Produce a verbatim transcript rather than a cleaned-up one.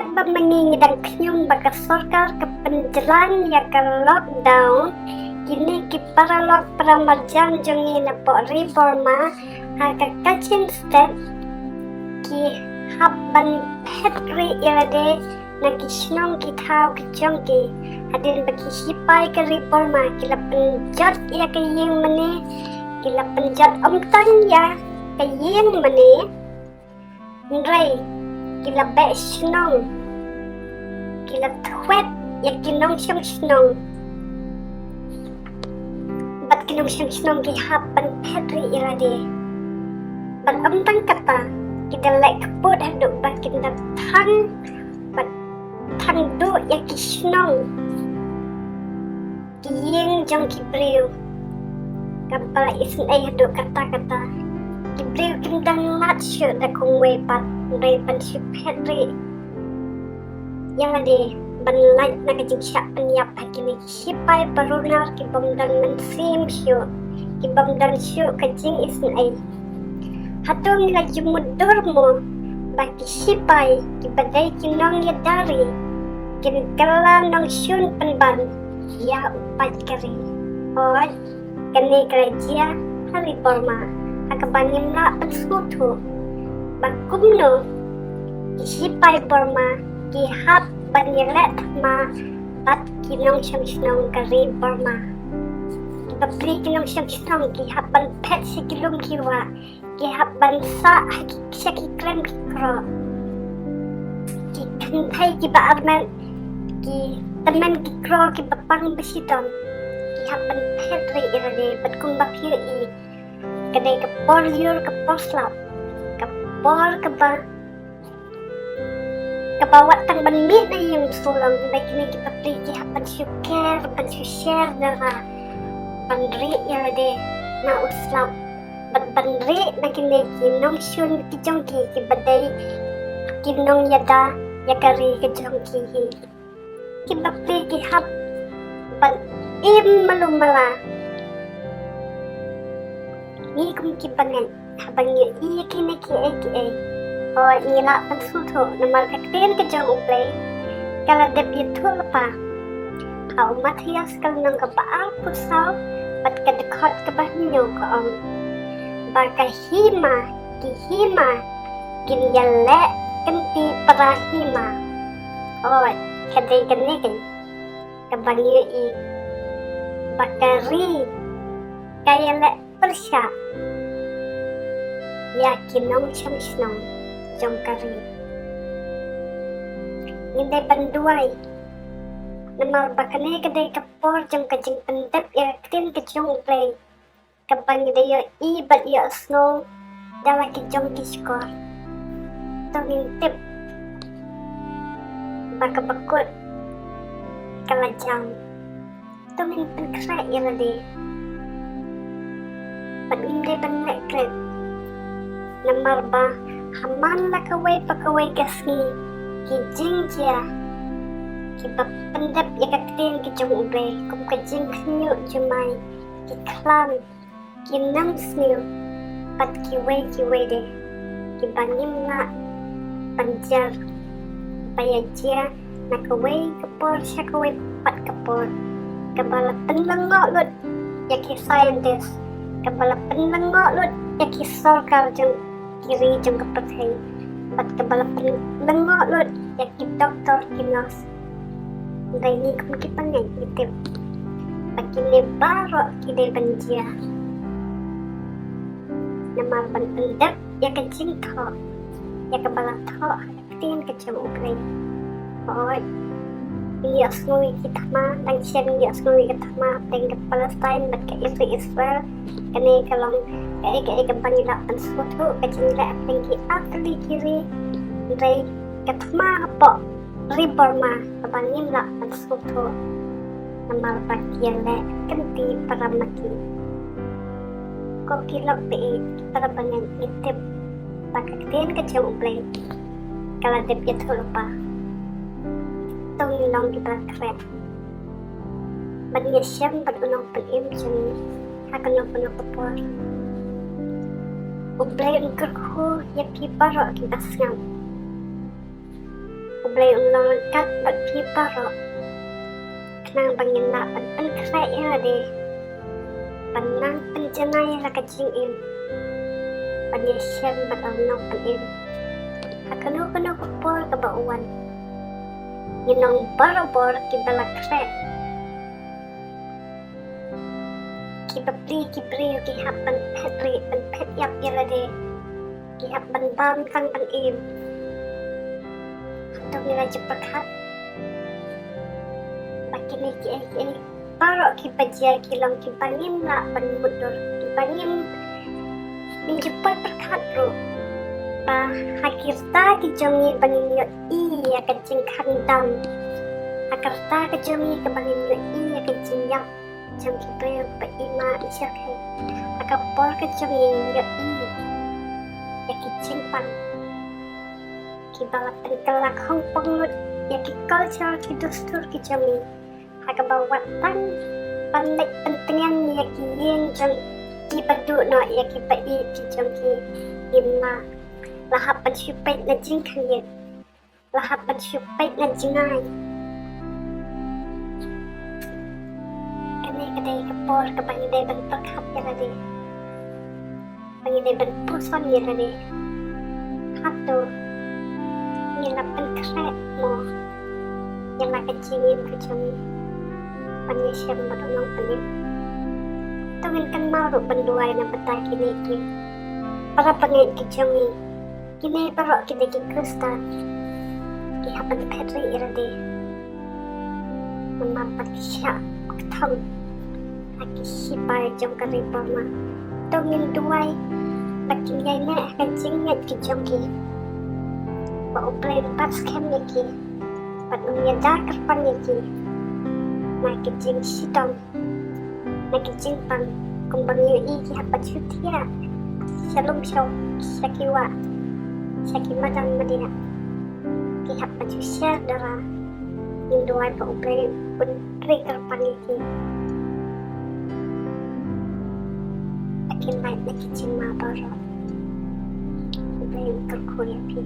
Ba ma ngi ngi dang khñium ba ka sorkar ka pynjlan ïa ka lockdown, kine ki paralok paramarjan jong ngi na pdeng ri Burma ha ka Kachin State ki hap ban phet rieh ïa lade na ki shnong ki thaw ki jong ki. Hadien ba ki sipai ka ri Burma ki la pynjot ïa ka ïing mane, ki la pynjot ym tang ïa ka ïing mane, hynrei ki la beh shnong, ki la thwet ïa ki nongshong shnong. Bad ki nongshong shnong ki hap ban phet rieh ïa lade. Bad ym tang kata, ki da leh kput haduh ba kin da thang, bad thang duh ïa ki shnong, ki ïing jong ki briew. Kaba la isynei haduh katta katta. Ki briew kim dang lait shuh da kumwei pat, hynrei ban shu phet rieh ïa lade, ban lait na ka jingshah pynïap ha kine ki sipai barunar ki bym don mynsiem shuh, ki bym don shuh ka jingisynei. Hato ngi la ju mutdur mo ba ki sipai kiba dei ki nongïada ri kin kylla nongshun pynban ïa u paid ka ri? Hooid, kane ka la jia ha ri Burma, ha kaba ngim lah ban sngewthuh ba kumno ki sipai Burma ki hap ban ïaleh thma bad ki nongshong shnong ka ri Burma. Ki bapli ki nongshong shnong ki hap ban phet sha ki lum ki wah, ki hap ban sah ha ki, sha ki krem ki kro, ki kynthei kiba armet, ki tymmen ki kro kiba pang ba shitom, ki hap ban phet rieh ïa lade. Bad kumba phi ïohi, ka dei ka por lyiur, ka por slap, ka por kaba, kaba wat tang ban mih na ïing shu long, hynrei kine ki bapli ki hap ban shu ker, ban shu sher da ra, ban rieh ïa lade na u slap, bad ban rieh na kine ki nongshun ki jong ki, kiba dei ki nongïada ïa ka ri ka jong ki hi. Ki bapli ki hap ban im malu mala. Ngi kum ki bangeit, haba ngi ïohi ïa kine kiei kiei, hooid, ngi lah ban sngewthuh namar ka ktien ka jong U Blei ka la dep ïathuh lypa. Ha u Mathaios ka lynnong kaba arphew saw bad ka dkhot kaba hynñiew ka ong ba ka hima, ki hima kin ïaleh kynti para hima. Hooid, ka dei kane keiñ kaba ngi ïohi ba ka ri ka ïaleh pyrshah ïa ki nongshong shnong jong ka ri. Ngin dei ban duwai namar ba kane ka dei ka por jong ka jingpyndep ïa ka ktien ka jong U Blei, kaba ngi da ïohi bad ïohsngew da la ki jong ki shkor. To ngin tip ba kaba kut ka la jam. To ngin pynkhreh ïa lade bad ngim dei ban leh klet. Namar ba ha man la kawei pa kawei ka sngi ki jingjia kiba pyndep ïa ka ktien ka jong U Blei, kum ka jingkhynñiuh jumai, ki khlam, ki nang sniew bad kiwei kiwei de kiba ngim lah ban jar, ba ïa jia na kawei ka por sha kawei pat ka por, kaba la pynlyngngoh lut ïa ki scientist, kaba la pynlyngngoh lut ïa ki sorkar jong ki ri jong ka pyrthei, bad kaba la pynlyngngoh lut ïa ki doktor, ki nurse. Hynrei ngi kum ki bangeit ngi tip ba kine baroh ki dei ban jia namar ban pyndep ïa ka jingthoh, ïa kaba la thoh ha ka ktien ka jong U Blei. Hooid, ngi ïohsngew ïa ki thma, dang shen ngi ïohsngew ïa ka thma hapdeng ka Palestine bad ka Isra-, Israel. Kane ka long kaei kaei kaba ngi lah ban sngewthuh, ka jingleh hapdeng ki artylli ki ri. Hynrei ka thma hapoh ri Burma kaba ngim lah ban sngewthuh namar ba ki ïaleh kynti para ma ki. Ko ki lok baieit, ki para bangeit, ngi tip ba ka ktien ka jong U Blei ka la dep ïathuh lypa. To ngin long kiba khreh ban ïashem bad U Nongpynim jong ngi ha kano kano ka por. U Blei un kyrkhu ïa phi baroh kiba sngap. U Blei un long ryngkat bad phi baroh, khnang ba ngin lah ban pynkhreh ïa lade, ban nang pynjanai la ka jingim, ban ïashem bad u Nongpynim ha kano kano ka por kaba u wan. Ngin long barabor kiba la khreh, kiba pli ki briew ki hap ban phet rieh ban phet ïap ïa lade, ki hap ban bam tang ban im. Hato ngi la ju pyrkhat ba kine kiei kiei baroh kiba jia ki long kiba ngim lah ban mutdur, kiba ngim, ngim ju poi pyrkhat ruh ba ha ki rta ki jong ngi ba ngin ïohi ïa ka jingkhang dam, ha ka rta ka jong ngi kaba ngin ïohi ïa ka jingïap jong ki briew ba i ma i shyrkhei, ha ka por ka jong ngi ngin ïohi ïa ki jingpang kiba la pynkylla khongpong lut ïa ki culture ki dustur ki jong ngi, ha kaba wat tang ban leit pyntngen ïa ki ïing jong kiba duh noh ïa kiba ïeit ki jong ki. Ngim lah, la hap ban shu peit na jingkhang ïeit, la hap ban shu peit na jingai. Kane ka dei ka por kaba ngi dei ban pyrkhat ïa lade, ba ngi dei ban puson ïa lade. Hato ngi la pynkhreh mo ïa la ka jingim ka jong ngi ban ïashem bad u Nongpynim? To ngin kynmaw ruh ban duwai na bynta kine ki para bangeit ki jong ngi. Kine baroh ki dei ki Khristan, ki hap ban phet rieh ïa lade. Namar ba ki shah kthong ha ki shipai jong ka ri Burma. To ngin duwai ba kin ïaineh ha ka jingngeit ki jong ki, ba U Blei un bat skhem ïa ki bad un ïada kyrpang ïa ki na ki jingshitom, na ki jingpang, kumba ngi ïohi ki hap ban shu thiah sha lum sha, sha ki wah, sha ki madan madiah, ki hap ban shu sher dara. Ngin duwai ba U Blei un trei kyrpang ïa ki, ba kin lait na ki jingma baroh. U Blei un kyrkhu ïa phi.